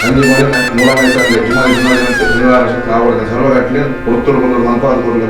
ಅಂಜಿ ಮನೆ ಮೂರನೇ ಸಂಜೆ ಜುಮಾದಿ ಜುಮಾದಿ ಅಂತ ಶನಿವಾರ ಕಾವಡಿದ ಸರ್ವಗಟ್ಟಲೆ ಒತ್ತಡು ಬಂದು ಮಂಪಾದ ಕೊಡಲಿ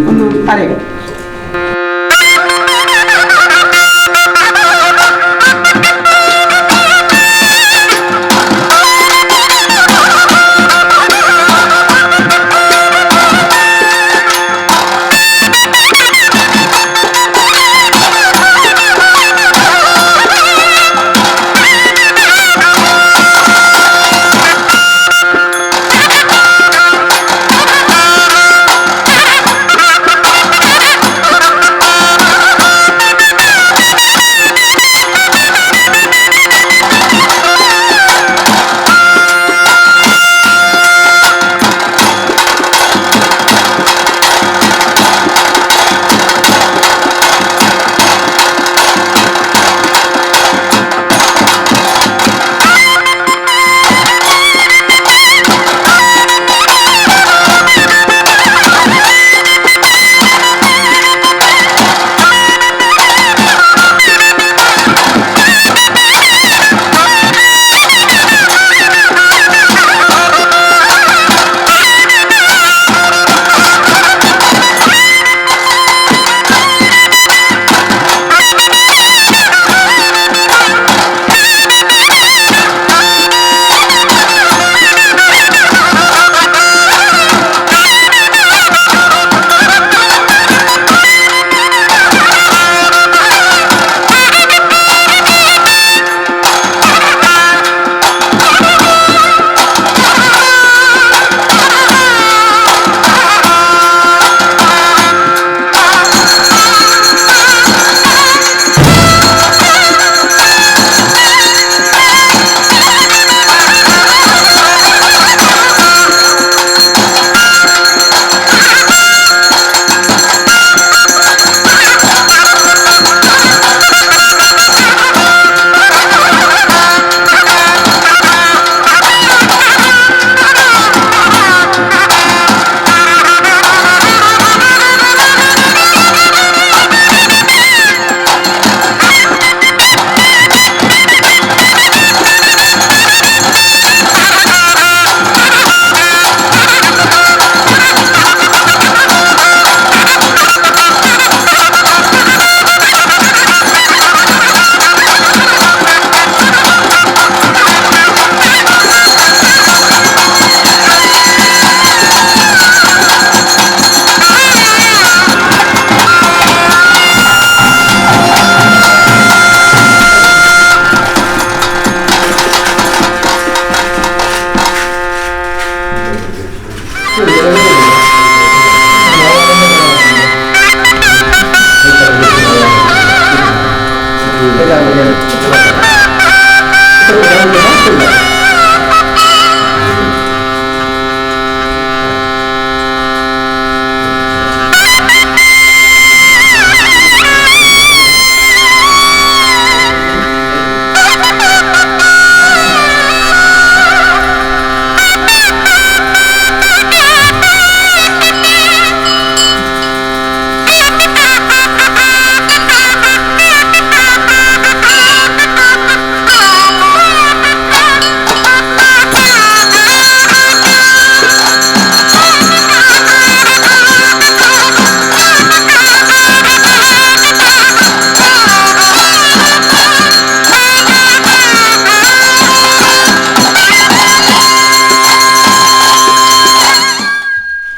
ಒಂದು ಅರೆ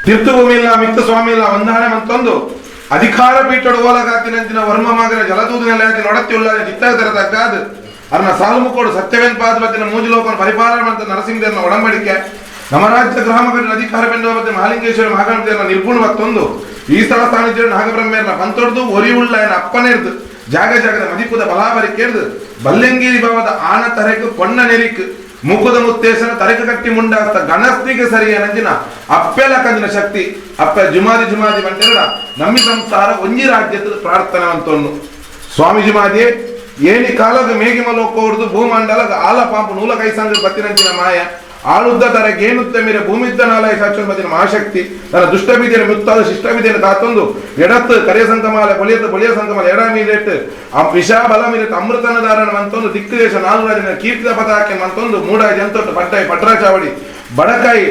ತೀರ್ಥಭೂಮಿ ಇಲ್ಲ ಮಿತ್ತ ಸ್ವಾಮಿ ಇಲ್ಲ ವಂದನೆ ಮಂತೊಂದು ಅಧಿಕಾರ ಪೀಠಡು ಓಲಗಾತಿನಂಚಿನ ವರ್ಮ ಮಾಗರ ಜಲದೂದಿನಲ್ಲಿ ನೊಡತಿ ಉಳ್ಳ ಚಿತ್ತಾತರ ತಗ್ಗಾದು ಅರ್ನ ಸಾಲು ಮುಕ್ಕೋಡು ಸತ್ಯವೇನ್ ಪಾದಪತಿನ ಮೂಜುಲೋಕನ ಪರಿಪಾಲನೆ ಅಂತ ನರಸಿಂಹದೇವನ ಒಡಂಬಡಿಕೆ ನಮರಾಜ್ಯ ಗ್ರಾಮಗಳ ಅಧಿಕಾರ ಬೆಂದ ಮತ್ತೆ ಮಹಾಲಿಂಗೇಶ್ವರ ಮಹಾಗಣಪತಿಯನ್ನ ನಿರ್ಗುಣ ಮತ್ತೊಂದು ಈ ಸ್ಥಳ ಸ್ಥಾನಿದ್ದ ನಾಗಬ್ರಹ್ಮೇರ್ನ ಪಂತೊಡ್ದು ಒರಿ ಉಳ್ಳ ಅಪ್ಪನೇರ್ದು ಜಾಗ ಜಾಗದ ಮದಿಪುದ ಬಲಾಬರಿ ಕೇರ್ದು ಬಲ್ಲೆಂಗಿರಿ ಭಾವದ ಆನ ತರೆಕು ಪೊಣ್ಣ ನೆರಿಕ್ ಮುಖದ ಮುತ್ತೇಶನ ತರೆಕ ಕಟ್ಟಿ ಮುಂಡಾಸ್ತ ಗಣಸ್ತಿಗೆ ಸರಿಯನಂಜಿನ ಅಪ್ಪೆಲ ಕಂಜಿನ ಶಕ್ತಿ ಅಪ್ಪ ಜುಮಾದಿ ಜುಮಾದಿ ಬಂಟೆರಡ ನಮ್ಮಿ ಸಂಸಾರ ಒಂಜಿ ರಾಜ್ಯದ ಪ್ರಾರ್ಥನೆ ಅಂತೊನ್ನು ಸ್ವಾಮಿ ಜುಮಾದಿ ಏನಿ ಕಾಲದ ಮೇಗಿಮಲೋಕೋರ್ದು ಭೂಮಂಡಲ ಆಲ ಪಾಂಪು ನೂಲ ಕೈಸಂಗ ಬತ್ತಿನಂಚಿನ ಮಾಯ ಆಳುದ್ದ ತರ ಗೇನುತ್ತ ಮೇರೆ ಭೂಮಿದ್ದ ನಾಲಯ ಸಾಕ್ಷಿ ಮತ್ತಿನ ಮಹಾಶಕ್ತಿ ನನ್ನ ದುಷ್ಟಬಿದಿಯನ್ನು ಮುತ್ತಾದ ಶಿಷ್ಟಬಿದಿಯನ್ನು ತಾತೊಂದು ಎಡತ್ತು ಕರಿಯ ಸಂಕಮಾಲ ಬೊಲಿಯತ್ತು ಬೊಲಿಯ ಸಂಕಮಾಲ ಎಡ ಮೀರೆಟ್ಟು ವಿಷ ಬಲ ಮೀರೆಟ್ಟು ಅಮೃತನ ಧಾರಣ ಮಂತೊಂದು ದಿಕ್ಕು ದೇಶ ನಾಲ್ಕು ರಾಜನ ಕೀರ್ತಿದ ಪತಾಕೆ ಮಂತೊಂದು ಮೂಡಾಯಿ ಜಂತೊಟ್ಟು ಪಟ್ಟಾಯಿ ಪಟ್ರಾಚಾವಡಿ ಬಡಕಾಯಿ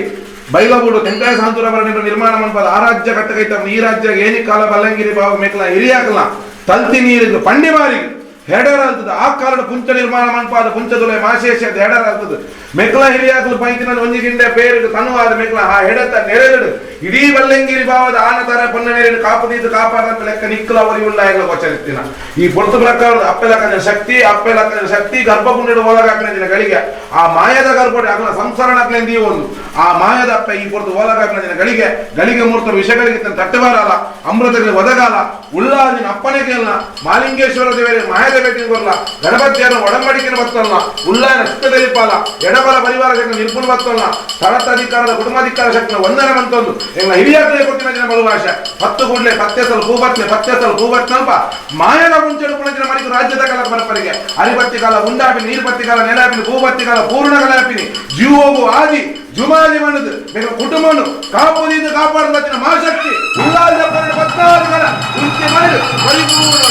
ಬೈಲಬೂಡು ತೆಂಕಾಯ ಸಾಂತೂರ ನಿರ್ಮಾಣ ಮನ್ಪದ ಆ ರಾಜ್ಯ ಕಟ್ಟಕೈತ ಈ ರಾಜ್ಯ ಏನಿ ಕಾಲ ಬಲ್ಲಂಗಿರಿ ಬಾವು ಮೇಕಲ ಹಿರಿಯಾಕಲ ತಲ್ತಿ ನೀರಿಗೆ ಪಂಡಿ ಮಾರಿಗೆ ಹೆಡರಾಗ್ತದೆ ಆ ಕಾರಣ ಪುಂಚ ನಿರ್ಮಾಣ ಮನ್ಪಾದ ಪುಂಚದುಲೆ ಮಾಶೇಷ ಹೆಡರಾಗ್ತದೆ ಮೆಕ್ಲ ಹಿರಿಯಾಕಲು ಪೈತಿನ ಒಂಜಿ ಗಿಂಡೆ ಪೇರಿಗೆ ತನುವಾದ ಮೆಕ್ಲ ಆ ಹೆಡತ ನೆರೆದಡು ಇಡೀ ಬಲ್ಲೆಂಗಿರಿ ಭಾವದ ಆನ ತರ ಪೊನ್ನ ನೆರೆದು ಕಾಪುದೀದು ಕಾಪಾದಂತ ಲೆಕ್ಕ ನಿಕ್ಕಲ ಅವರಿ ಉಳ್ಳಾಯಗಳ ಗೋಚರಿಸ್ತೀನ ಈ ಪೊರ್ತು ಪ್ರಕಾರದ ಅಪ್ಪೆಲಕ್ಕನ ಶಕ್ತಿ ಅಪ್ಪೆಲಕ್ಕನ ಶಕ್ತಿ ಗರ್ಭಗುಂಡಿಡು ಓಲಗಾಕಿನ ಗಳಿಗೆ ಆ ಮಾಯದ ಗರ್ಭ ಅಗಲ ಸಂಸರಣಕ್ಲೆಂದೀ ಒಂದು ಆ ಮಾಯದ ಅಪ್ಪ ಈ ಪೊರ್ತು ಓಲಗಾಕಿನ ಗಳಿಗೆ ಗಳಿಗೆ ಮೂರ್ತ ವಿಷಗಳಿಗೆ ತಟ್ಟಬಾರಲ್ಲ ಅಮೃತಗಳಿಗೆ ಒದಗಾಲ ಉಳ್ಳಾದಿನ ಅಪ್ಪನೇ ಕೇಳಲ್ಲ ಮಾಲಿಂಗೇಶ್ವರ ದೇವರೇ ಮಾಯದ ಭೇಟಿ ಕೊರಲ ಗಣಪತಿಯನ್ನು ಒಡಂಬಡಿಕೆನ ಬತ್ತಲ್ಲ ಉಳ್ಳಾಯನ ಚಿತ್ತದಲಿಪಾಲ ಎಡಬಲ ಪರಿವಾರ ಶಕ್ತಿ ನಿರ್ಪುಣ ಬತ್ತಲ್ಲ ತಳತಾಧಿಕಾರದ ಕುಟುಂಬಾಧಿಕಾರ ಶಕ್ತಿನ ವಂದನೆ ಬಂತೊಂದು ಎಂಗ್ಲ ಹಿರಿಯಾಕಲೆ ಕೊಟ್ಟಿನ ಜನ ಬಲುಭಾಷೆ ಪತ್ತು ಕೂಡಲೇ ಪತ್ತೆಸಲು ಭೂಬತ್ಲೆ ಪತ್ತೆಸಲು ಭೂಬತ್ನಲ್ಪ ಮಾಯದ ಮುಂಚೆಡು ಪುಣಜಿನ ಮಡಿಕು ರಾಜ್ಯದ ಕಾಲ ಪರಪರಿಗೆ ಅರಿಬತ್ತಿ ಕಾಲ ಉಂಡಾಪಿನಿ ನೀರ್ಬತ್ತಿ ಕಾಲ ನೆಲಾಪಿನಿ ಭೂಬತ್ತಿ ಕಾಲ ಪೂರ್ಣ ಕಲಾಪಿನಿ ಜೀವೋಗು ಆದಿ ಜುಮಾದಿ ಮಣ್ಣದು ಬೇಗ ಕುಟುಂಬವನ್ನು ಕಾಪುದಿಂದ ಕಾಪಾಡುವ ಮಹಾಶಕ್ತಿ ಉಲ್ಲಾಸ ಪತ್ನಾದಿಗಳ ಉಂಟೆ ಮನೆದು ಪರಿಪೂರ್ಣ.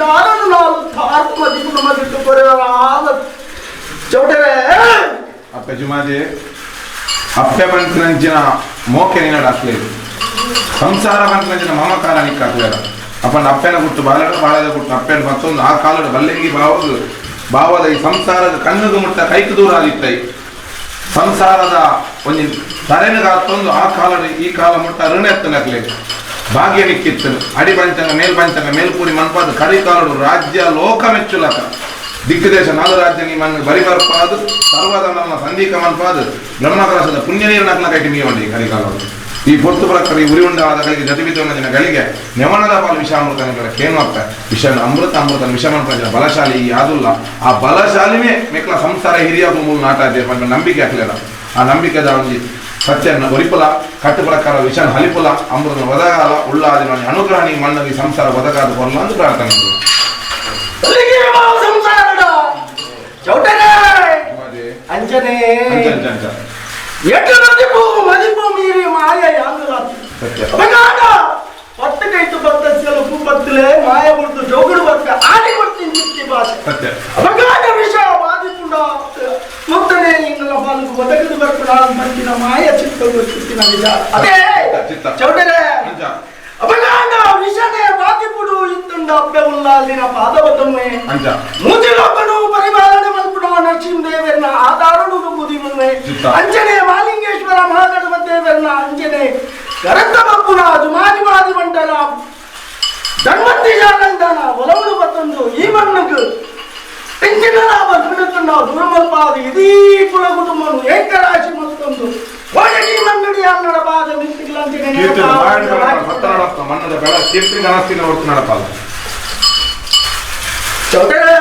ಸಂಸಾರನು ನಾವು ತಾರ್ಕು ಮದಿಪುನ ಮದಿಟ್ಟು ಕೊರೆಯಲಾದ ಚೌಟರೇ ಅಪ್ಪೆ ಜುಮಾದಿ ಅಪ್ಪೆ ಬಂತಿನಂಚಿನ ಮೋಕೆ ನಿನ್ನಡ ಅಕ್ಲೇದು ಸಂಸಾರ ಬಂತಿನಂಚಿನ ಮಮಕಾರ ನಿಕ್ಕಾಕ್ಲೇದ ಅಪ್ಪನ ಅಪ್ಪೆನ ಗುಟ್ಟು ಬಾಲಡ ಬಾಳದ ಗುಟ್ಟು ಅಪ್ಪೆನ ಮತ್ತೊಂದು ಆ ಕಾಲದ ಬಲ್ಲೆಂಗಿ ಬಾವದು ಬಾವದ ಈ ಸಂಸಾರದ ಕಣ್ಣುಗು ಮುಟ್ಟ ಕೈಕು ದೂರ ಆದಿತ್ತೈ ಸಂಸಾರದ ಒಂಜಿ ತರೆನಗಾತ್ತೊಂದು ಆ ಕಾಲದ ಈ ಕಾಲ ಮುಟ್ಟ ಋಣ ಎತ್ತನಕ್ಲೆ ಭಾಗ್ಯ ನಿಕ್ಕಿತ್ತು ಅಡಿ ಪಂಚಂಗ ಮೇಲ್ ಪಂಚಂಗ ಮೇಲ್ಪೂರಿ ಮನ್ಪಾದ ಕರಿ ಕಾಲಡು ರಾಜ್ಯ ಲೋಕ ಮೆಚ್ಚುಲಕ ದಿಕ್ಕುದೇಶ ನಾಲು ರಾಜ್ಯ ನಿಮ್ಮ ಬರಿ ಬರ್ಪಾದು ಸರ್ವದ ನಮ್ಮ ಸಂದೀಕ ಮನ್ಪಾದು ಬ್ರಹ್ಮಕಲಶದ ಪುಣ್ಯ ನೀರು ನಕ್ಲ ಕೈಟಿ ಮೀವಂಡಿ ಕರಿಕಾಲಡು ಈ ಪೊರ್ತು ಪ್ರಕಾರ ಈ ಉರಿ ಉಂಡಾದ ಗಳಿಗೆ ಜತಿಬಿತವನ ದಿನ ಗಳಿಗೆ ನೆವಣದ ಪಾಲು ವಿಷಾಮೃತ ಕೇನ್ವಪ್ಪ ವಿಷ ಅಮೃತ ಅಮೃತ ವಿಷಮನ್ಪಂಚಿನ ಬಲಶಾಲಿ ಯಾದುಲ್ಲ ಆ ಬಲಶಾಲಿನೇ ಮೆಕ್ಲ ಸಂಸಾರ ಹಿರಿಯ ಮೂಲ ನಾಟ ಇದೆ ನಂಬಿಕೆ ಹಾಕಲಿಲ್ಲ ಆ ನಂಬಿಕೆದ ಒಂಜಿ ಸತ್ಯನ ಒರಿಪುಲ ಕಟ್ಟು ಪ್ರಕಾರ ವಿಷನ್ ಹಲಿಪುಲ ಅಮೃತನ ಒದಗಾಲ ಉಳ್ಳಾದಿನ ಅನುಗ್ರಹ ನೀ ಮಣ್ಣಲ್ಲಿ ಸಂಸಾರ ಒದಗಾದ ಕೊರಲ ಅಂತ ಪ್ರಾರ್ಥನೆ ಅಂಜನೇ ಎಟ್ಟು ಮದಿಪು ಮೀರಿ ಮಾಯ ಯಾಂಗಲಾತಿ ಪಟ್ಟು ಕೈತು ಬತ್ತ ಸೆಲುಪು ಬತ್ತಲೆ ಮಾಯ ಬಿಡ್ತು ಜೋಗುಡು ಬತ್ತ ಆಡಿ ಕೊಡ್ತೀನಿ ಚಿತ್ತಿ ಭಾಷೆ ಅಪಗಾಡ ವಿಷ ಬಾಧಿಪುಂಡ ಮುತ್ತನೆ ಇಂಗಲ ಬಾಲುಕು ಒದಗದು ಬರ್ಪುಡ ಬಂದಿನ ಮಾಯ ಚಿತ್ತವು ಚಿತ್ತಿನ ವಿಚಾರ ಅದೇ ಚೌಟರೆ ಅಪಗಾಡ ವಿಷನೇ ಬಾಧಿಪುಡು ಇತ್ತುಂಡ ಅಬ್ಬೆ ಉಲ್ಲಾಲಿನ ಪಾದವತನ್ನೇ ಮೂಜಿಲೋಕನು ಪರಿಪಾಲನೆ ಮಲ್ಪುಡ ನರಸಿಂಹದೇವರನ್ನ ಆಧಾರಡು ಬುದಿ ಮುನ್ನೆ ಅಂಜನೆ ಮಾಲಿಂಗೇಶ್ವರ ಮಹಾಗಣಪ ದೇವರನ್ನ ಅಂಜನೆ ಕರಂತ ಬಪ್ಪುನ ಜುಮಾಜುಮಾದಿ ಮಂಡಲ ಧನ್ವಂತಿ ಜಾಗಂದನ ಒಲವು ಬತ್ತೊಂದು ಈ ಮಣ್ಣು ಇಂಚಿನ ಬದುಕುತ್ತುಂಡ ದುರ್ಮಲ್ಪಾದ ಇದೀ ಕುಲ ಕುಟುಂಬನು ಏಕರಾಶಿ ಮತ್ತೊಂದು ಒಳಗಿ ಮಣ್ಣಡಿ ಅನ್ನಡ ಬಾದ ನಿಂತಿಗ್ಲಂತಿನ ಮಣ್ಣದ ಬೆಳ ಕೀರ್ತಿ ಗಣಸ್ತಿನ ಹೊರತು ನಡಪಾಲ ಚೌಟರೆ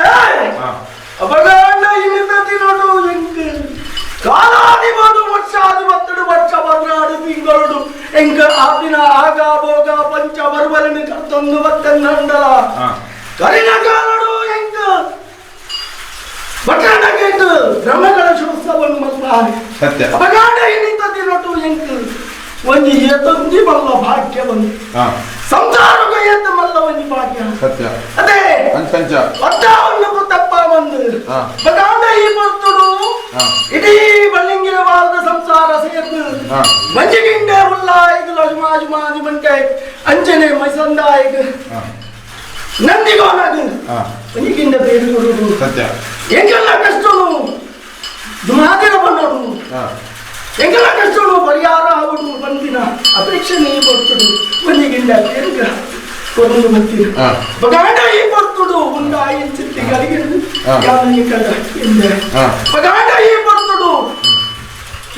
ಅಪಗಾಂಡ ಇನ್ನಿಂದ ನೋಡು ಎಂಕ್ ಕಾಲಾದಿಬಾದು ವರ್ಷಾದಿಬತ್ತಡು ವರ್ಷ ಬದ್ರಾಡು ತಿಂಗಳು ಎಂಕ ಆದಿನ ಆಗ ಭೋಗ ಪಂಚ ಬರ್ಬರನು ಕರ್ತೊಂದು ಬತ್ತಂಡಲ ಕರಿನ ಕಾಲಡು ಎಂಕ ಬಟ್ಟಣಗೆಂದು ಬ್ರಹ್ಮಗಳ ಶೋತ್ಸವನ್ನು ಮಲ್ಪಾರಿ ಸತ್ಯ ಅಪಗಾಂಡ ಇನ್ನಿಂದ ನೋಡು ಎಂಕ್ ಒಂಜಿ ಏತೊಂಜಿ ಮಲ್ಲ ಭಾಗ್ಯ ಬಂದು ಸಂಸಾರಕ್ಕೆ ಏತ ಮಲ್ಲ ಒಂಜಿ ಭಾಗ್ಯ ಸತ್ಯ ಅದೇ ಅಂಚ ಒತ್ತಾವನ್ನು ತಪ್ಪ ಬಂದು ಬಗಾಂಡ ಈ ಪೊರ್ತುಡು ಇಡೀ ಬಳ್ಳಿಂಗಿನ ವಾರದ ಸಂಸಾರ ಸೇರ್ದು ಮಂಜಿಗಿಂಡೆ ಉಲ್ಲಾಯಿಗು ಅಜುಮಾಜುಮಾಜಿ ಮಂಟೆ ಅಂಜನೆ ಮೈಸಂದಾಯಿಗು ನಂದಿಗೋನಗು ಮಂಜಿಗಿಂಡೆ ಬೇರು ಕೊಡುದು ಸತ್ಯ ಎಂಗೆಲ್ಲ ಕಷ್ಟನು ದುಮಾದಿರ ಬಂದಡು ಎಂಗೆಲ್ಲ ಕಷ್ಟನು ಪರಿಹಾರ ಆವಡು ಬಂದಿನ ಅಪೇಕ್ಷೆ ನೀ ಪೊರ್ತುಡು ಮಂಜಿಗಿಂಡೆ ಬೇರುಗ ಕೊರಲು ಬರ್ತೀರ ಬಗಾಂಡ ಈ ಪೊರ್ತುಡು ಉಂಡಾಯಿ ಚಿತ್ತಿ కలిగింది ಯಾವನಿ ಕಡ ಎಂದೆ ಬಗಾಂಡ ಈ ಪೊರ್ತುಡು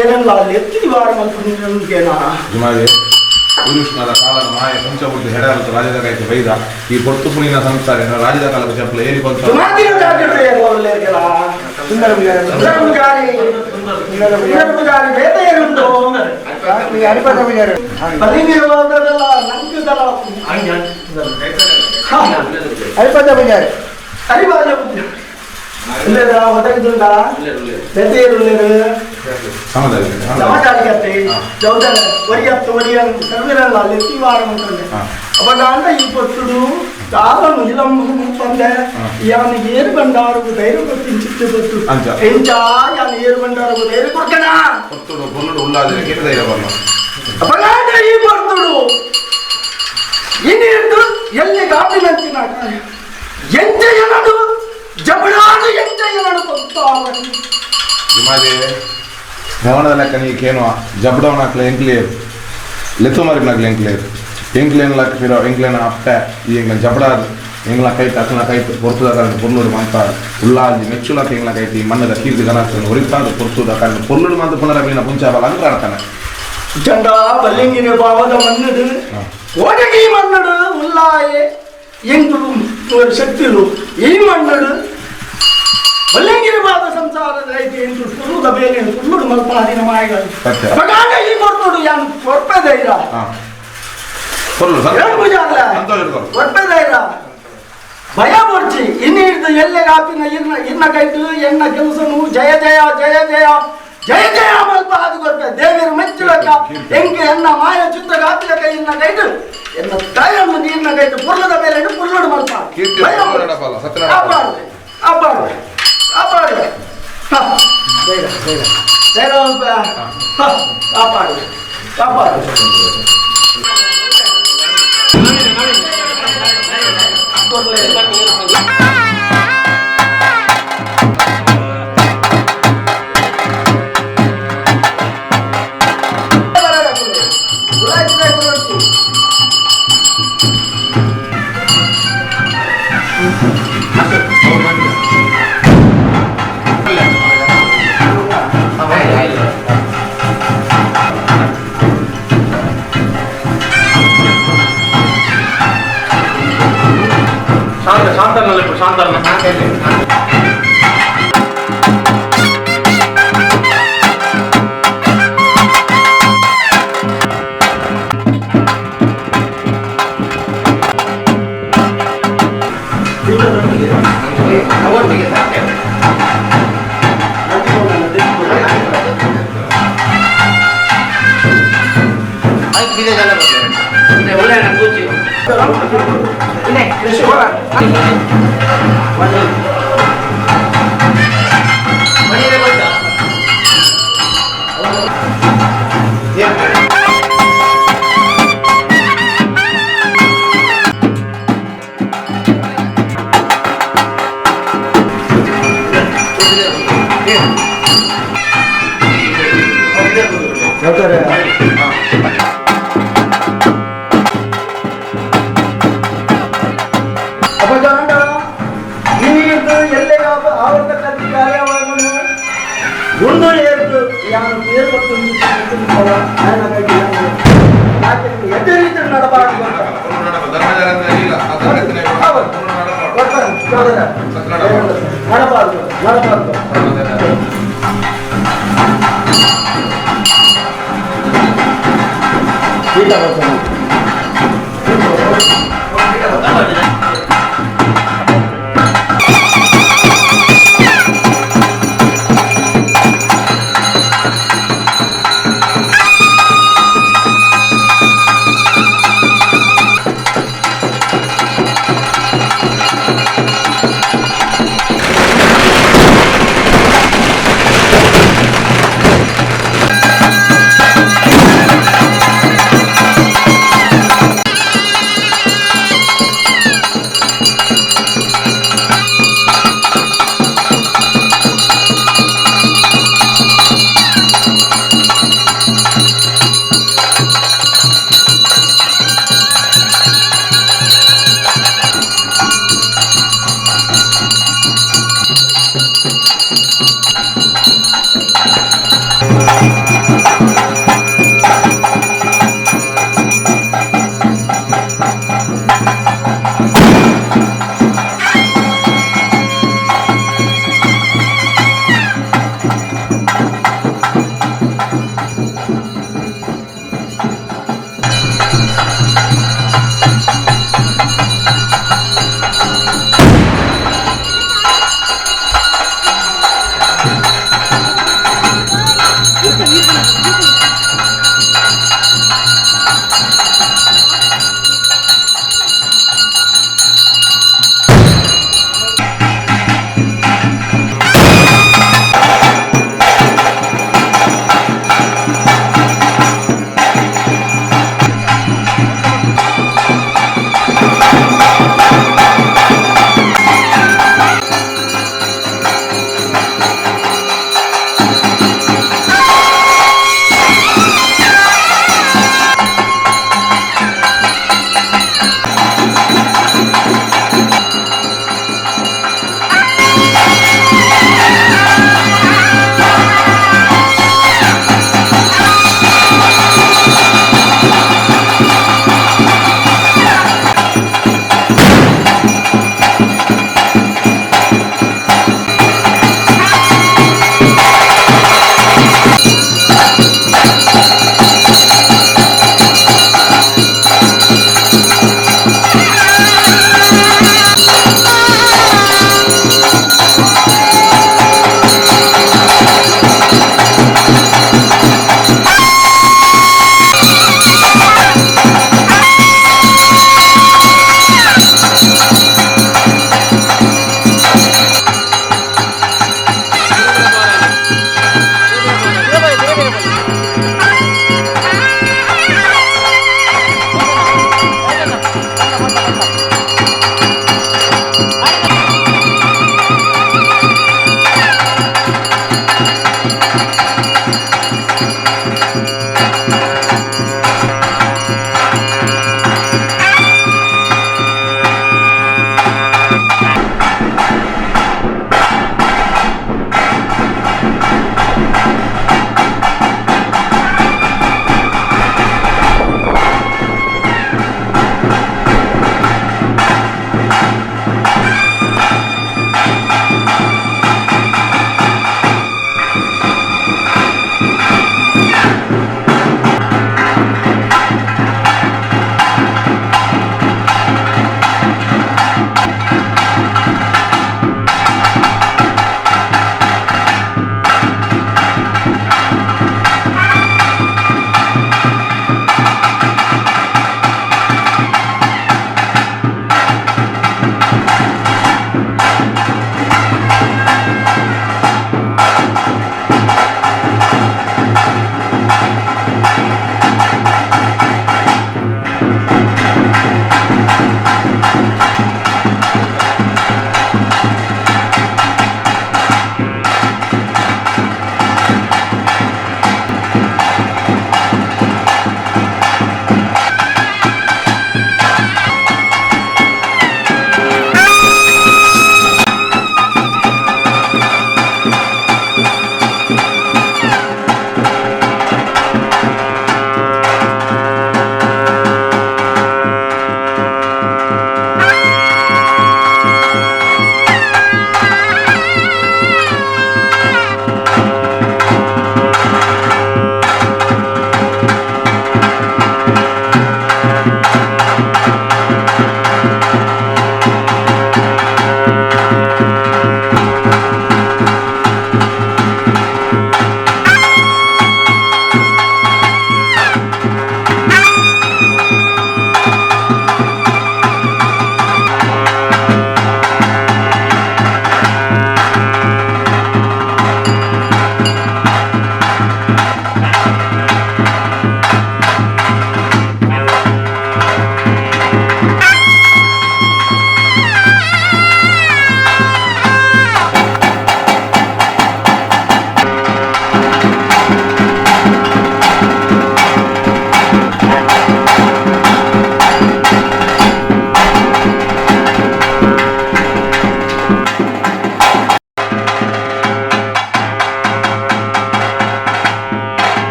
ಏನೆಲ್ಲ ಎತ್ತಿ ವಾರ ಮಲ್ಪುನಿನಗೇನಾ ಜುಮಾದೆ ಪುರುಷನಾದ ಕಾಲದ ಮಾಯ ಪಂಚಬುದ್ಧಿ ಹೆಡಾಲತು ರಾಜದ ಕೈತು ಬೈದ ಈ ಪೊರ್ತು ಪುಣಿನ ಸಂಸಾರ ರಾಜದ ಕಾಲದ ಚಪ್ಪಲ ಏರಿ ಬಂತ ಜುಮಾದಿನ ಜಾಗೃತಿ ಎಲ್ಲರ್ಗೆಲ ಸುಂದರ ಪೂಜಾರಿ ಸುಂದರ ಪೂಜಾರಿ ಸುಂದರ ಪೂಜಾರಿ ಬೇತ ಏರುಂಟು ಹರಿಪದ ಪೂಜಾರಿ ಬಲಿನಿರುವಾದದಲ್ಲ ನಂಕದಲ್ಲ ಹರಿಪದ ಪೂಜಾರಿ ಹರಿಪದ ಪೂಜಾರಿ இல்லடா ஒதகுதுண்டா வெத்தையருள்ளது ಸಮಾಚಾರಿಕತೆ ಚೌದರ ಒರಿಯತ್ತು ಒರಿಯನ್ ಸರ್ವಿರಲ್ಲ ಲೆತ್ತಿವಾರ ఉంటుంది ಅಪಗಾಂಡ ಈ పొత్తుడు కాలను ఇలంబు పొందే యాను ఏరు బండారుకు ధైర్యం కొట్టించిట్టు పొత్తు ఎంచా యాను ఏరు బండారుకు ధైర్యం కొట్టనా పొత్తుడు పొల్లుడు ఉల్లాది కేట ధైర్యం ಬರಲ್ಲ ಅಪಗಾಂಡ ಈ పొత్తుడు ಇನ್ನು ಎಲ್ಲಿ ಗಾಪಿನಂಚಿನ ಎಂಜೆಯನಡು ಜಬಡಾದು ಎಂಜೆಯನಡು ಕೊತ್ತಾವನಿ ಜುಮಾದೆ ನವಣದ ಲೆಕ್ಕ ನೀಕೇನು ಜಬಡವನ ಹಾಕ್ಲೆ ಎಂಕ್ಲೇರ್ ಲೆತ್ತು ಮರಿಪ್ನಾಕ್ಲೆ ಎಂಕ್ಲೇರ್ ಎಂಕ್ಲೇನ್ ಲಕ್ಕ ಫಿರೋ ಎಂಕ್ಲೇನ ಅಪ್ಪೆ ಈ ಎಂಗ್ಲ ಜಬಡಾದು ಎಂಗ್ಲ ಕೈಟ್ ಅಕ್ಲ ಕೈಟ್ ಪೊರ್ತುದ ಕಾರಣ ಪೊರ್ಲುಡು ಮಂತಾರು ಉಲ್ಲಾಜಿ ಮೆಚ್ಚುಲಕ್ಕ ಎಂಗ್ಲ ಕೈಟ್ ಈ ಮಣ್ಣದ ಕೀರ್ತಿ ಗಣಾಸ್ತನ ಒರಿತಾದು ಪೊರ್ತುದ ಕಾರಣ ಪೊರ್ಲುಡು ಮಂತ ಪುನರಭಿನ ಪುಂಚಾಬಲ ಅಂತ ಪ್ರಾರ್ಥನೆ ಚಂಡ ಬಲ್ಲಿಂಗಿನ ಭಾವದ ಮಣ್ಣಡು ಓಡಗಿ ಮಣ್ಣಡು ಉಲ್ಲಾಯೆ ಎಂಗುಳು ஒரு ಶಕ್ತಿಲು ಈ ಮಣ್ಣಡು ಬಲ್ಲಂಗಿರಬಾದ ಸಂಸಾರದ ಐತಿ ಎಂದು ಸುಳ್ಳುದ ಬೇರೆ ಸುಳ್ಳುಡು ಮಲ್ಪಾದಿನ ಮಾಯಗಳು ಬಗಾಂಡ ಈ ಕೊರ್ತುಡು ಯಾನ್ ಕೊರ್ಪೆ ಧೈರ್ಯ ಕೊರ್ಪೆ ಧೈರ್ಯ ಭಯ ಪೊಡ್ಚಿ ಇನ್ನು ಹಿಡ್ದು ಎಲ್ಲೆ ಕಾಪಿನ ಇನ್ನ ಇನ್ನ ಕೈಟು ಎನ್ನ ಕೆಲಸನು ಜಯ ಜಯ ಜಯ ಜಯ ಜಯ ಜಯ ಮಲ್ಪ ಅದು ಕೊರ್ಪೆ ದೇವಿಯರು ಮೆಚ್ಚುಲಕ್ಕ ಎಂಗೆ ಎನ್ನ ಮಾಯ ಚಿತ್ರ ಕಾಪಿಲಕ ಇನ್ನ ಕೈಟು ಎನ್ನ ತಾಯನ್ನು ನೀರ್ನ ಕೈತು ಪುರ್ಲದ ಮೇಲೆ ಪುರ್ಲಡು ಮಲ್ಪ ಕಾಪಾಡು ಕಾಪಾಡು ಕಾಪಾಡು ಕಾಪಾಡು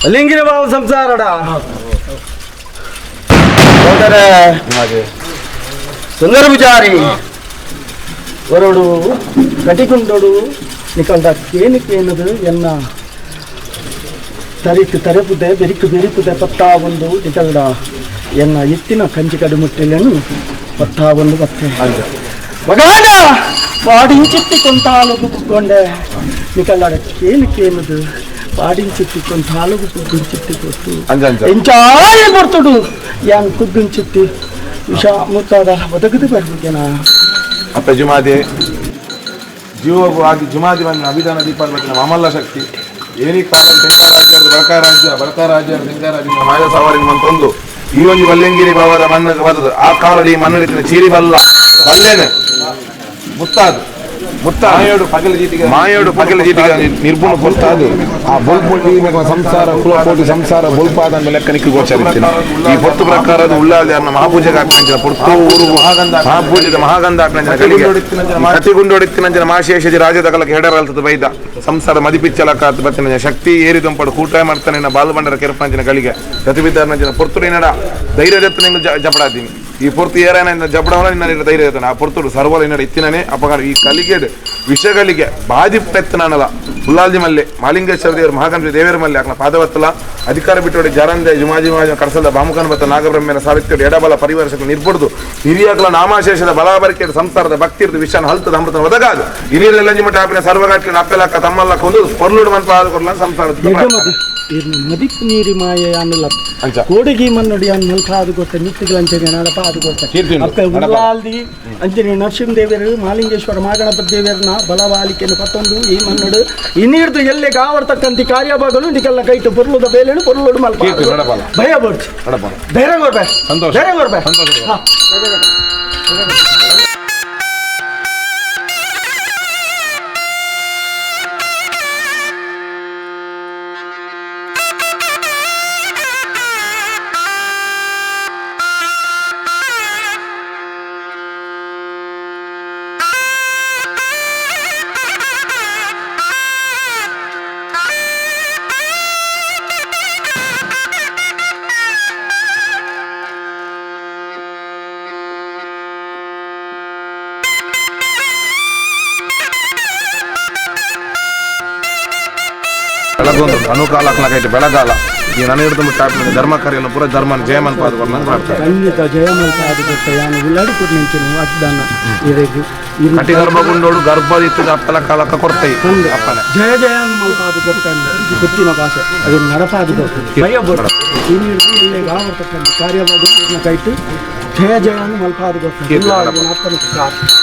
ಲಿಂಗಿನ ಬಾವ ಸಂಸಾರಡ ಸುಂದರ ಪೂಜಾರಿ ವರುಡು ಕಟಿಕುಂಡೋಡು ನಿಕಲ್ದ ಕೇನಿಕೇನದು ಎನ್ನ ತರಿಕ್ ತರೆಪುದೆ ಬೆರಿಕು ಬೆರಿಪುದೆ ಪತ್ತಾ ಒಂದು ನಿಕಲ್ದ ಎನ್ನ ಎತ್ತಿನ ಕಂಚಿ ಕಡುಮುಟ್ಟಿಲೇನು ಪತ್ತಾ ಒಂದು ಪತ್ತೆ ಮಗಾನ ಪಾಡಿಂಚಿತ್ತಿ ಕೊಂತಾಲುಗು ಕುಕ್ಕೊಂಡೆ ನಿಕಲ್ಲಾಡ ಕೇನಿಕೇನದು ಪಾಡಿಂಚಿತ್ತಿ ಕೊಂತಾಲುಗು ಕುಗ್ಗುಂಚಿತ್ತಿ ಕೊಟ್ಟು ಎಂಚಾಯ ಕೊಡ್ತುಡು ಯಾನ್ ಕುಗ್ಗುಂಚಿತ್ತಿ ವಿಷ ಮುತ್ತಾದ ಬದುಕದು ಬರ್ಬೇಕೇನಾ ಅಪ್ಪ ಜುಮಾದೆ ಜೀವವಾಗಿ ಜುಮಾದಿ ಬಂದ ಅಭಿದಾನ ದೀಪ ಮಾಮಲ್ಲ ಶಕ್ತಿ ಏನಿ ಕಾಲ ತೆಂಕಾರಾಜ್ಯ ಬಳಕಾರಾಜ್ಯ ಬಳಕಾರಾಜ್ಯ ತೆಂಕಾರಾಜ್ಯ ಮಾಯ ಸವಾರಿ ಮಂತೊಂದು ಈ ಒಂದು ಬಲ್ಲೆಂಗಿರಿ ಭಾವದ ಮಣ್ಣ ಬರ್ತದೆ ಆ ಕಾಲದಲ್ಲಿ ಈ ಮಣ್ಣು ಚೀರಿ ಬಲ್ಲ ಬಲ್ಲೇನೆ ಮುತ್ತಾದು ಮುತ್ತ ಮಾಯೋಡು ಪಗಲ ಜೀತಿಗೆ ಮಾಯೋಡು ಪಗಲ ಜೀತಿಗೆ ನಿರ್ಗುಣ ಕೊರ್ತಾದು ಆ ಬೊಲ್ಪು ಸಂಸಾರ ಕುಲಕೋಟಿ ಸಂಸಾರ ಬೊಲ್ಪಾದ ಲೆಕ್ಕನಿಕ್ಕೆ ಗೋಚರಿಸ್ತೀನಿ ಈ ಪೊತ್ತು ಪ್ರಕಾರದ ಉಳ್ಳಾದ ಮಹಾಪೂಜೆಗೆ ಹಾಕ್ನಂಚಿನ ಪೊತ್ತು ಊರು ಮಹಾಗಂಧ ಮಹಾಪೂಜೆದ ಮಹಾಗಂಧ ಹಾಕ್ನಂಚಿನ ಕತಿಗುಂಡೊಡಿತ್ತಿನಂಚಿನ ಮಾಶೇಷಜಿ ರಾಜ್ಯದ ಕಲಕ್ಕೆ ಹೆಡರಲ್ತದ ಬೈದ ಸಂಸಾರ ಮದಿಪಿಚ್ಚಲಕ ಬತ್ತಿನ ಶಕ್ತಿ ಏರಿ ದುಂಪಡು ಕೂಟ ಮಾಡ್ತಾನೆ ಬಾಲುಬಂಡರ ಕೆರಪಂಚಿನ ಗಳಿಗೆ ಪ್ರತಿಬಿದ್ದಾರನಂಚಿನ ಪೊರ್ತುಡು ಏನಡ ಧೈರ್ಯದತ್ತು ನಿಂಗೆ ಜಪಡಾತೀನಿ ಈ ಪೊರ್ತು ಏರಾನ ಜಪಡವನ ನಿನ್ನ ಧೈರ್ಯ ಇರ್ತಾನೆ ಆ ಪೊರ್ತುಡು ಸರ್ವಲ ಇನ್ನಡ ಇತ್ತಿನೇ ಅಪಕಾರ ಈ ಕಲಿಗೆ ವಿಷಗಳಿಗೆ ಬಾಧಿಪೆತ್ತನಲ್ಲ ಉಲ್ಲಾಲ್ದಿ ಮಲ್ಲೆ ಮಾಲಿಂಗೇಶ್ವರ ದೇವರು ಮಹಾಗಣಪತಿ ದೇವರ ಮಲ್ಲೆ ಆಕನ ಪಾದವತ್ತಲ ಅಧಿಕಾರ ಬಿಟ್ಟೋಡಿ ಜರಂದೆ ಜುಮಾಜಿ ಮಾಜ ಕಡಸದ ಬಾಮುಖನ ಬತ್ತ ನಾಗಬ್ರಹ್ಮನ ಸಾವಿತ್ರಿ ಎಡಬಲ ಪರಿವಾರ ಶಕ್ತಿ ನಿರ್ಬುಡ್ದು ಹಿರಿಯಾಗಲ ನಾಮಾಶೇಷದ ಬಲಾಬರಿಕೆ ಸಂಸಾರದ ಭಕ್ತಿ ಇರ್ದು ವಿಷಾನ ಹಲ್ತದ ಅಮೃತ ಒದಗಾದು ಹಿರಿಯರೆಲ್ಲ ಮಠ ಆಪಿನ ಸರ್ವಘಾಟಿನ ಅಪ್ಪೆಲಕ್ಕ ತಮ್ಮಲ್ಲಕ್ಕ ಒಂದು ಪೊರ್ಲುಡು ಮನ್ಪಾದ ಕೊರ್ಲ ಸಂಸಾರದ ಮದಿಕ್ ನೀರಿ ಮಾಯ ಅನ್ನಲ್ಲ ಕೋಡಿಗಿ ಮನ್ನಡಿ ಅನ್ ಮಲ್ಕಾದು ಗೊತ್ತ ನಿತ್ತಿಗಳ ಅಂಚನೆ ನಡಪ ಅದು ಗೊತ್ತ ಅಪ್ಪ ಉಲ್ಲಾಲ್ದಿ ಅಂಚನೆ ನರಸಿಂಹದೇವರು ಮಾಲಿಂಗೇಶ್ವರ ಮಾಗಣಪತಿ ದೇವರನ್ನ ಬಲವಾಲಿಕೆಯನ್ನು ಪತ್ತೊಂದು ಈ ಮನ್ನಡು ಇನ್ನೀರ್ದು ಎಲ್ಲೆ ಗಾವರ್ತಕ್ಕಂತಿ ಕಾರ್ಯಭಾಗಲು ನಿಕಲ್ಲ ಕೈಟು ಪೊರ್ಲುದ ಬೇಲೇನು ಪೊರ್ಲುಡು ಮಲ್ಪ ಭಯ ಬರ್ಚು ಧೈರ್ಯ ಕೊರ್ಬೆ ಧೈರ್ಯ ಕೊರ್ಬೆ. ಬೆಳಗೊಂದು ಅನುಕಾಲಕ್ಕನಾಗೈತೆ ಬೆಳಗಾಲ ಈ ನನ್ನ ಹಿಡಿದು ಮುಟ್ಟ ಧರ್ಮ ಕಾರ್ಯವನ್ನು ಪೂರ ಧರ್ಮ ಜಯಮನ್ ಪಾದ ಮಾಡ್ತಾರೆ ಖಂಡಿತ ಜಯಮನ್ ಪಾದ ಯಾನು ಉಳ್ಳಾಡಿ ಕೊಟ್ಟು ನಿಂತಿನ ವಾಗ್ದಾನ ಇರೆಗ್ ಕಟಿ ಗರ್ಭಗುಂಡೋಡು ಗರ್ಭದಿತ್ತು ಅಪ್ಪಲ ಕಾಲಕ್ಕ ಕೊಡ್ತೈ ಅಪ್ಪನೆ ಜಯ ಜಯ ಮಲ್ಪಾದ ಗೊತ್ತಂದ ಗೊತ್ತಿನ ಭಾಷೆ ಅದನ್ನು ನಡಪಾದ ಗೊತ್ತು ಭಯ ಬರ್ತದೆ ಇನ್ನಿಡ್ದು ಇಲ್ಲೇ ಗಾವರ್ತಕ್ಕಂಥ ಕಾರ್ಯವಾಗಿ ಕೈಟು ಜಯ ಜಯ ಮಲ್ಪಾದ ಗೊತ್ತು ಅಪ್ಪನ ಪ್ರಾರ್ಥನೆ.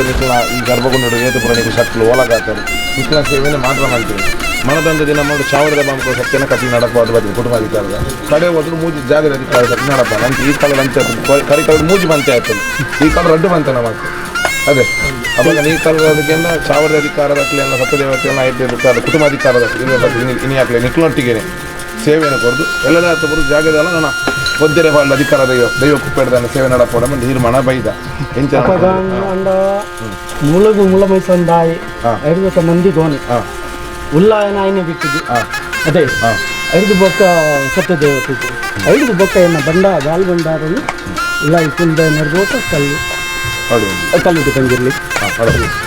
ನಿಖಲ ಈ ಗರ್ಭಗುಂಡೋಡು ಏತುಪುರ ನೀವು ಶಕ್ತಿಲು ಓಲಗಾತಾರೆ ನಿಖಲ ಸೇವೆಯನ್ನು ಮಾತ್ರ ಮಾಡ್ತೀವಿ ಮನದಂದ ದಿನ ಮಾಡಿ ಚಾವಡಿದ ಬಾಂಬು ಸತ್ಯನ ಕಟ್ಲಿ ನಡಪ ಅದು ಬರ್ತೀವಿ ಕುಟುಂಬ ಅಧಿಕಾರದ ಕಡೆ ಹೋದ್ರು ಮೂಜಿ ಜಾಗದ ಅಧಿಕಾರ ಸತ್ಯ ನಡಪ ನಂತರ ಈ ಕಾಲ ಲಂಚ ಆಯ್ತು ಕರಿ ಕಾಲದ ಮೂಜಿ ಬಂತೆ ಆಯ್ತು ಈ ಕಾಲ ರಡ್ಡು ಬಂತೆ ನಮಗೆ ಅದೇ ಅವಾಗ ಈ ಕಾಲದ ಅದಕ್ಕೆಲ್ಲ ಚಾವಡಿದ ಅಧಿಕಾರದ ಎಲ್ಲ ಸತ್ಯದೇವತೆಲ್ಲ ಐದು ಕುಟುಂಬ ಅಧಿಕಾರದ ಇನಿ ಹಾಕಲಿ ನಿಖಲೊಟ್ಟಿಗೆ ಸೇವೆಯನ್ನು ಕೊಡದು ಎಲ್ಲದ ಬರೋದು ಜಾಗದಲ್ಲ ನನ್ನ ಒದ್ದರೆ ಬಾಳ ಅಧಿಕಾರ ದೈವ ದೈವ ಕುಪ್ಪೆಡ್ದಾನೆ ಸೇವೆ ನಡಪೋಡ ನಿರ್ಮಾಣ ಬೈದ ಎಂಚ ಮುಳುಗು ಮುಳಮೈಸಂದಾಯಿ ಐದು ನಂದಿ ಗೋಣಿ ಉಲ್ಲಾಯನ ಆಯ್ನೆ ಬಿಟ್ಟಿದ್ದು ಅದೇ ಐದು ಬೊಕ್ಕ ಸತ್ಯದೇವತೆ ಐದು ಬೊಕ್ಕ ಎನ್ನ ಬಂಡ ಬಾಲ್ ಬಂಡಾರನು ಉಲ್ಲಾಯಿ ಕುಂದ ನಡ್ಬೋತ ಕಲ್ಲು ಕಲ್ಲು ತಂಗಿರ್ಲಿ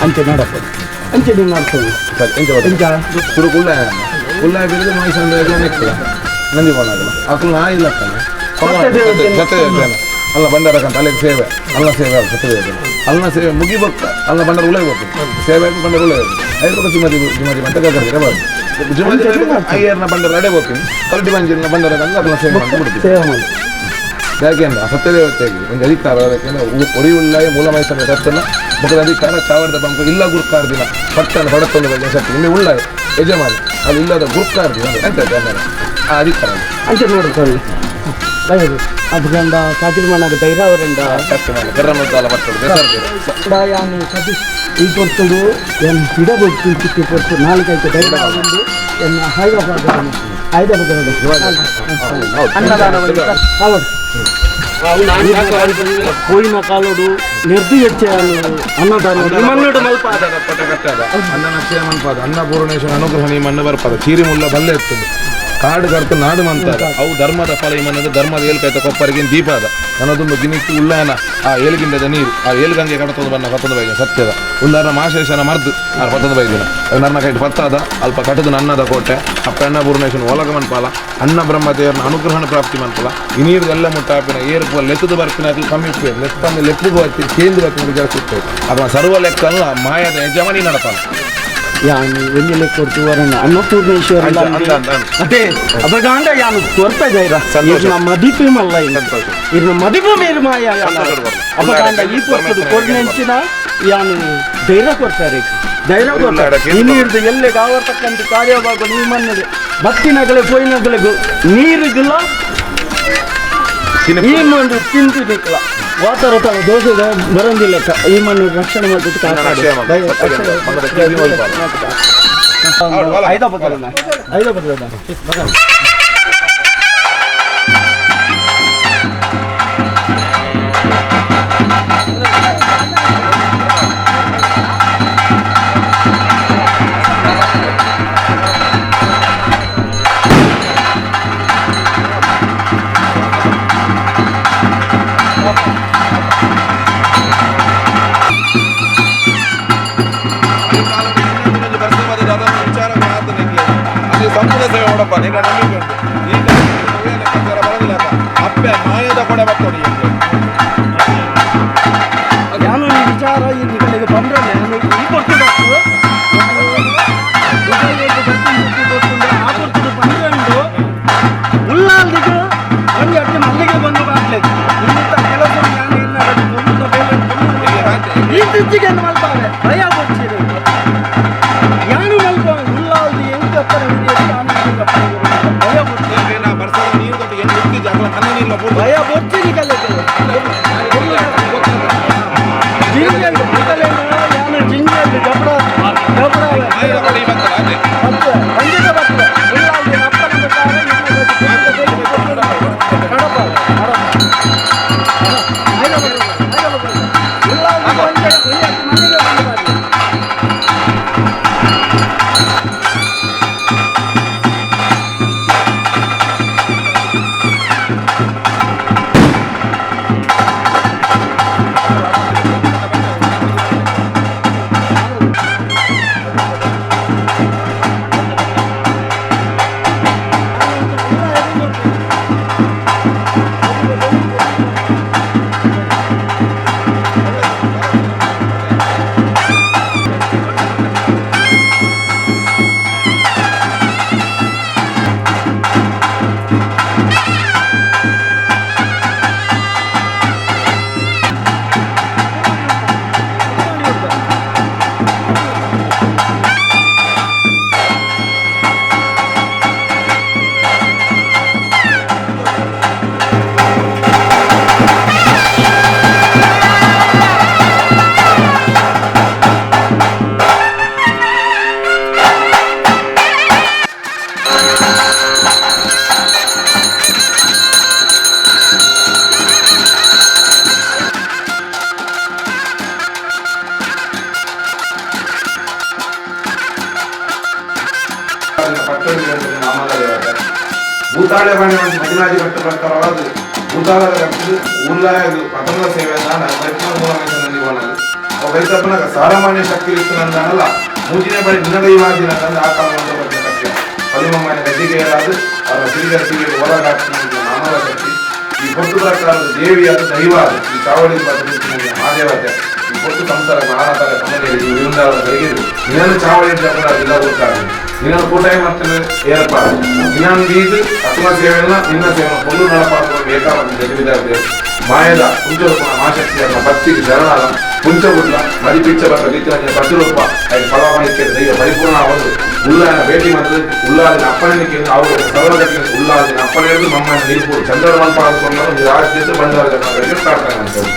ಅಂಚೆ ನಡಪೋದು ಅಂಚೆ ನೀನು ನಡ್ಸೋದು ಸರಿ ಎಂಚ ಸುರುಕು ಉಲ್ಲಾಯ ಉಲ್ಲಾಯ ಬಿಡಿದು ಮೈಸಂದ ನಂದಿ ಗೋಣ ಅಕ್ಲು ನಾ ಇಲ್ಲ ಸತ್ಯದೇವತೆ ಅಲ್ಲ ಬಂಡಾರಕ್ಕಂತ ಅಲ್ಲಿಗೆ ಸೇವೆ ಅಲ್ಲ ಸೇವೆ ಅಲ್ಲ ಸತ್ಯದೇವತೆ ಅಲ್ಲ ಸೇವೆ ಮುಗಿಬೊಕ್ಕ ಅಲ್ಲ ಬಂಡಾರ ಉಳ್ಳೆ ಹೋಗ್ಬೇಕು ಸೇವೆ ಆಯ್ತು ಬಂಡಾರ ಉಳ್ಳೆ ಹೋಗ್ಬೇಕು ಐದು ರೂಪಾಯಿ ಜುಮದಿ ಜುಮದಿ ಅಂತ ಗರ್ಭ ಬರ್ತದೆ ಜುಮದಿ ಅಯ್ಯರ್ನ ಬಂಡಾರ ಅಡೆ ಹೋಗ್ತೀನಿ ಕಲ್ಟಿ ಬಂಜಿನ ಬಂಡಾರ ಅಂತ ಅದನ್ನ ಸೇವೆ ಮಾಡಿ ಬಿಡ್ತೀವಿ ಸೇವೆ ಮಾಡಿ ಯಾಕೆಂದ್ರೆ ಸತ್ಯದೇವತೆಗೆ ಒಂದು ಅಧಿಕಾರ ಅದಕ್ಕೆ ಒರಿಯುಳ್ಳಾಯ ಮೂಲಮೈಸನ ದತ್ತನ ಮುಖದ ಅಧಿಕಾರ ಚಾವರದ ಬಂಕ ಇಲ್ಲ ಗುರುಕಾರ ದಿನ ಪಟ್ಟಣ ಬಡತನ ಬಗ್ಗೆ ಶಕ್ತಿ ನಿಮಗೆ ಉಳ್ಳಾಯ ಯಜಮಾನಿ ಅಲ್ಲಿ ಇಲ್ಲದ ಗುರುಕಾರ ದಿನ ಅಂತ ಆ ಅಧಿಕಾರ ಅಂತ ನೋಡ್ಕೊಳ್ಳಿ. ಅದ್ಗಂಡ ಚಾಕಿರಿ ಮಣ್ಣಾಗ ಧೈರ್ಯ ಯಾನು ಸತೀಶ್ ಈ ಪೊರ್ತುಡು ಎನ್ ಪಿಡಬೊಟ್ಟು ಚಿಕ್ಕಿ ಪೊರ್ತು ನಾಲ್ಕೈದು ಧೈರ್ಯ ಉಂಡು ಎನ್ನ ಹೈದರಾಬಾದ್ ಹೈದರಾಬಾದ್ ಹೌದು ಕೋಯಿನ ಕಾಲೋಡು ನಿರ್ದು ಹೆಚ್ಚ ಅನ್ನದಾನ ಮಣ್ಣು ಮಲ್ಪಾದ ಅನ್ನನಕ್ಷಯ ಮನ್ಪಾದ ಅನ್ನಪೂರ್ಣೇಶ್ವರ ಅನುಗ್ರಹ ನೀ ಮಣ್ಣು ಬರ್ಪದ ಚೀರಿ ಮುಲ್ಲ ಬಲ್ಲೆ ಇರ್ತದೆ ಕಾಡು ಕರ್ತು ನಾಡು ಮಂತಾರ ಅವು ಧರ್ಮದ ಫಲ ಈ ಮಣ್ಣದು ಧರ್ಮದ ಏಳ್ಕೈತ ಕೊಪ್ಪರಿಗೆ ದೀಪ ಅದ ನನ್ನದೊಂದು ದಿನಕ್ಕೆ ಉಳ್ಳಾನ ಆ ಏಳ್ಗಿಂಡದ ನೀರು ಆ ಏಳ್ಗಂಗೆ ಕಡತೊಂದು ಬಣ್ಣ ಪತ್ತೊಂದು ಬೈದಿನ ಸತ್ಯದ ಉಳ್ಳಾರ ಮಾಶೇಷನ ಮರ್ದು ಆರು ಪತ್ತೊಂದು ಬೈದಿನ ನನ್ನ ಕೈಟ್ ಪತ್ತಾದ ಅಲ್ಪ ಕಟದು ನನ್ನದ ಕೋಟೆ ಅಪ್ಪ ಅನ್ನಪೂರ್ಣೇಶ್ವರ ಒಲಗ ಮನ್ಪಾಲ ಅನ್ನ ಬ್ರಹ್ಮದೇವರನ ಅನುಗ್ರಹಣ ಪ್ರಾಪ್ತಿ ಮನ್ಪಲ ಈ ನೀರು ಎಲ್ಲ ಮುಟ್ಟಾಪಿನ ಏರ್ಪು ಲೆತ್ತದ ಬರ್ಪಿನ ಅದು ಕಮ್ಮಿ ಇಪ್ಪು ಲೆತ್ತಂದು ಲೆಪ್ಪುಗು ಹತ್ತಿ ಕೇಂದ್ರ ಹತ್ತಿ ಜಾಸ್ತಿ ಇರ್ತದೆ ಅಥವಾ ಸರ್ವ ಲೆಕ್ಕಲ್ಲ ಮಾಯದ ಯಜಮಾನಿ ನಡಪಾಲ ಯಾನು ಒಂಜಿ ಕೊಡ್ತು ವರಣ ಅನ್ನಪೂರ್ಣೇಶ್ವರ ಅದೇ ಅಬಗಾಂಡ ಯಾನು ಕೊರ್ಪ ಜೈರ ಇರ್ನ ಮದಿಪು ಮಲ್ಲ ಇರ್ನ ಮದಿಪು ಮೇರು ಮಾಯ ಅಬಗಾಂಡ ಈ ಪೊರ್ತುಡು ಕೊರ್ನೆಂಚಿನ ಯಾನು ಧೈರ್ಯ ಕೊಡ್ತಾರೆ ಧೈರ್ಯ ಕೊಡ್ತಾರೆ ನೀರ್ದು ಎಲ್ಲೆ ಗಾವರ್ತಕ್ಕಂಥ ಕಾರ್ಯವಾಗ ನೀವು ಮನ್ನದೆ ಬತ್ತಿನಗಲೆ ಪೋಯಿನಗಲೆಗು ನೀರಿಗಿಲ್ಲ ಈ ಮಣ್ಣು ತಿಂತು ನಿಕ್ಕಲ ವಾತಾವರಣ ದೋಷದ ಬರಂದಿಲ್ಲ ಈ ಮಣ್ಣು ರಕ್ಷಣೆ ಮಾಡ್ಬಿಟ್ಟು ಐದಾ ಸಂಪೂರ್ಣ ಸೇವೆ ನೋಡಪ್ಪ ನೀನು ನಂಬಿಕೆ ಉಂಟು ಈಗ ಬರೋದಿಲ್ಲ ಅಪ್ಪೆ ಮಾಯದ ಕೊಡೆ ಬರ್ತದೆ. ನಾನು ಈ ವಿಚಾರ ಈ ನಿಗಳಿಗೆ ಬಂದ್ರೆ ನಾನು ಈ ಕೊಡ್ತುಂಡು ಆ ಕೊಡ್ತುಂಡು ಬಂದ್ರೆ ಉಲ್ಲಾಲ್ದಿಗೆ ಒಂದು ಅಡ್ಡಿ ಮಲ್ಲಿಗೆ ಬಂದು ಬಾಗ್ಲೆ ಇನ್ನಿಂತ ಕೆಲಸ ನಾನು ಇಲ್ಲ ಇತ್ತೀಚೆಗೆ ಮಲ್ಪಾವೆ ಭಯ ಕೊಡ್ತೀರಿ ಯಾನು ಮಲ್ಪ ಉಲ್ಲಾಲ್ದಿ ಎಂತ ಭಯ ಬೊಚ್ಚಿರಿ ಯಾನು ಜಿಂಜಲ್ ಜಬಡ ಜಬಡ ಪಂಜಿತ ಬರ್ತದೆ ಉಲ್ಲಾಲ್ದಿ ಅಪ್ಪನ ಕಡಪ ಉಲ್ಲಾಲ್ದಿ ಮನೆಗೆ ಬಂದು ಭೂತಾಳೆ ಬಾಣೆ ಒಂದು ಹದಿನಾಜಿ ಭಟ್ಟ ಪ್ರಕಾರವಾದ ಭೂತಾಳದ ಕಟ್ಟಿದು ಉಲ್ಲಾಯದು ಪತಂಗ ಸೇವೆ ನಾನು ವೈಷ್ಣವ ಮೂಲ ನಿವನದು ಅವು ವೈತಪ್ಪನಾಗ ಸಾರಮಾನ್ಯ ಶಕ್ತಿ ಇತ್ತು ನಂದಾನಲ್ಲ ಮೂಜಿನ ಬಳಿ ನಿನದೈವಾದಿನ ತಂದು ಆ ಕಾಲವಂತ ಬಗ್ಗೆ ಕಟ್ಟ ಪಲಿಮಮ್ಮನ ಗದ್ದಿಗೆ ಹೇಳಾದು ಅವರ ಸಿರಿಗರಸಿಗೆ ಒಳಗಾಗ್ತದೆ ಮಾನವ ಶಕ್ತಿ ಈ ಪೊಟ್ಟು ಪ್ರಕಾರದ ದೇವಿಯಾದ ದೈವ ಅದು ಈ ಚಾವಡಿ ಮಹಾದೇವತೆ ಈ ಪೊಟ್ಟು ಸಂಸಾರ ಮಹಾನಾಥರ ಸಮನೆಯಲ್ಲಿ ವಿರುಂದಾವನ ಬೆಳಗಿದ್ರು ನಿನ್ನನ್ನು ಚಾವಡಿ ಇಲ್ಲ ಗೊತ್ತಾಗಲಿ ನಿನ್ನನ್ನು ಕೂಟಾಯಿ ಮಾಡ್ತೇನೆ ಏನಪ್ಪ ನಿನ್ನನ್ನು ಬೀದು ಅತ್ಮ ಸೇವೆಯನ್ನ ನಿನ್ನ ಸೇವೆ ಕೊಲ್ಲು ನಡಪಾಡ್ಕೊಂಡು ಬೇಕಾದ ಜಗವಿದಾಗಿದೆ. ಮಾಯದ ಪುಂಚರೂಪನ ಮಹಾಶಕ್ತಿಯನ್ನ ಭಕ್ತಿಗೆ ಶರಣಾದ ಪುಂಚ ಬುಡ್ಲ ಮದಿಪಿಚ್ಚ ಬತ್ತ ರೀತಿಯ ಪ್ರತಿರೂಪ ಐದು ಫಲವಾಣಿಕೆ ದೈವ ಪರಿಪೂರ್ಣ ಒಂದು ಉಲ್ಲಾನ ಭೇಟಿ ಮತ್ತು ಉಲ್ಲಾದಿನ ಅಪ್ಪಣೆಗೆ ಅವರು ಸರ್ವಗತಿಗೆ ಉಲ್ಲಾದಿನ ಅಪ್ಪಣೆ ಹಿಡಿದು ಮಮ್ಮನ ನಿಲ್ಪು ಚಂದ್ರ ಮಲ್ಪಾದ ಒಂದು ರಾಜ್ಯದ ಬಂಡಾರ ಜನಗಳಿಗೆ ಪ್ರಾರ್ಥನೆ ಮಾಡ್ತಾರೆ.